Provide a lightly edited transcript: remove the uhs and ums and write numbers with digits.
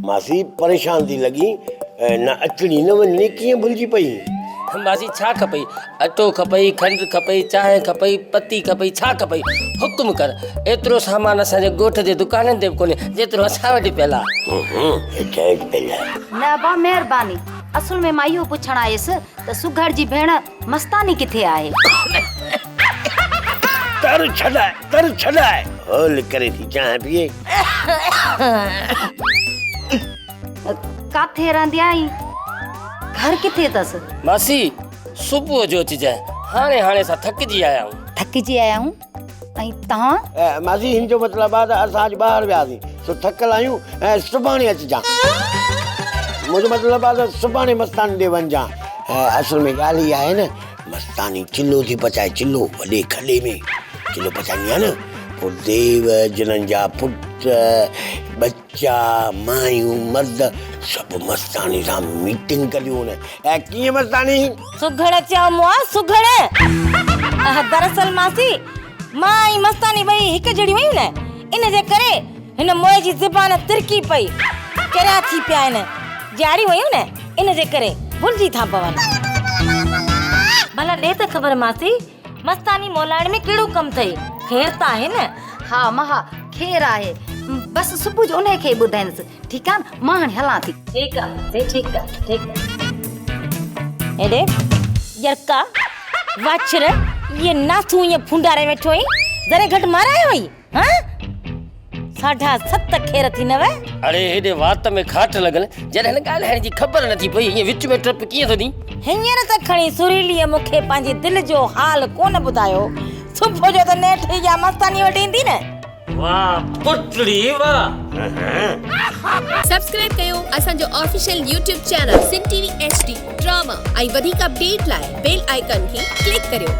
ماسي پريشان ٿي لڳين، نه اچڻي نه وڃڻي ڪيئن ڀلجي پئين؟ ماسي ڇا کپئي؟ اٽو کپئي، کنڊ کپئي، چانهه کپئي، پتي کپئي، ڇا کپئي؟ حڪم ڪر. ايترو سامان اسان جي ڳوٺ جي دڪانن تي به ڪونهي، جيترو اسان وٽ پيل آهي. هيٺ پيل آهي. نه ابا مهرباني. اصل ۾ مان اهو پڇڻ آيس ته سگهڙ جي ڀيڻ مستاني ڪٿي آهي؟ تر ڇڏاء، تر ڇڏاء. هول ڪري ٿي چانهه پيئي. ڪاٿي رهندي آهين؟ گهر ڪٿي اٿس؟ ماسي، صبح جو اچجانء. هاڻي هاڻي اسان ٿڪجي آيا آهيون. ٿڪجي آيا آهيون؟ ۽ توهان؟ ماسي هن جو مطلب آهي ته اسان اڄ ٻاهر وياسين سو ٿڪل آهيون ۽ سڀاڻي اچجان. منهنجو مطلب آهي ته سڀاڻي مستاني ڏي وڃجان. اصل ۾ ڳالهه اها آهي نه مستاني چلو ٿي پچائي چلو وڏي کڏي ۾ چلو پچائيندي آهي نه پوء ديو جنن جا پٽ ٻچا مايون مرد سڀ مستاني سان ميٽنگ ڪنديون هن. ۽ ڪيئن مستاني؟ سگهڙ چئو مئا سگهڙ. دراصل ماسي مان ۽ مستاني ٻئي هڪ جهڙيون آهيون نه ان جي ڪري هن موئي جي زبان ترڪي پئي چريا ٿي پيا آهن جاڙيون آهيون نه ان جي ڪري ڀلجي ٿا پون. ڀلا ڏي ته خبر ماسي مستاني مولائڻ ۾ ڪهڙو ڪم اٿئي خير ته آهي نه؟ ها مها خير آهي بس صبح جو انهي کي ئي ٻڌائيندس. ٺيڪ آ نه مان هاڻي هلان ٿي. ٺيڪ آ سائين ٺيڪ آ ٺيڪ آ. هيڏي ڄرڪا واڇر اهي ناٿون ائين ڦونڊاري ويٺو آهين ذري گهٽ مارايو اٿئي هان ساڍا ست خير ٿي نوء. اڙي هيڏي وات ۾ کاٽ لڳل جڏهن ڳالهائڻ جي خبر نٿي پئي ائين وچ ۾ ٽپ ڪيئن ٿو ڏين. هينئر ته کڻي سريليء مون کي پنهنجي دل جو حال ڪونه ٻڌايو صبح جو ته نيٺ اها مستاني وٽ ايندي نه. واه پٽڙي واه. سبسڪرائب ڪيو اسان جو official YouTube channel Sindh T V H D drama ۽ وڌيڪ اپڊيٽ لاء بيل آئيڪان کي ڪلڪ ڪريو.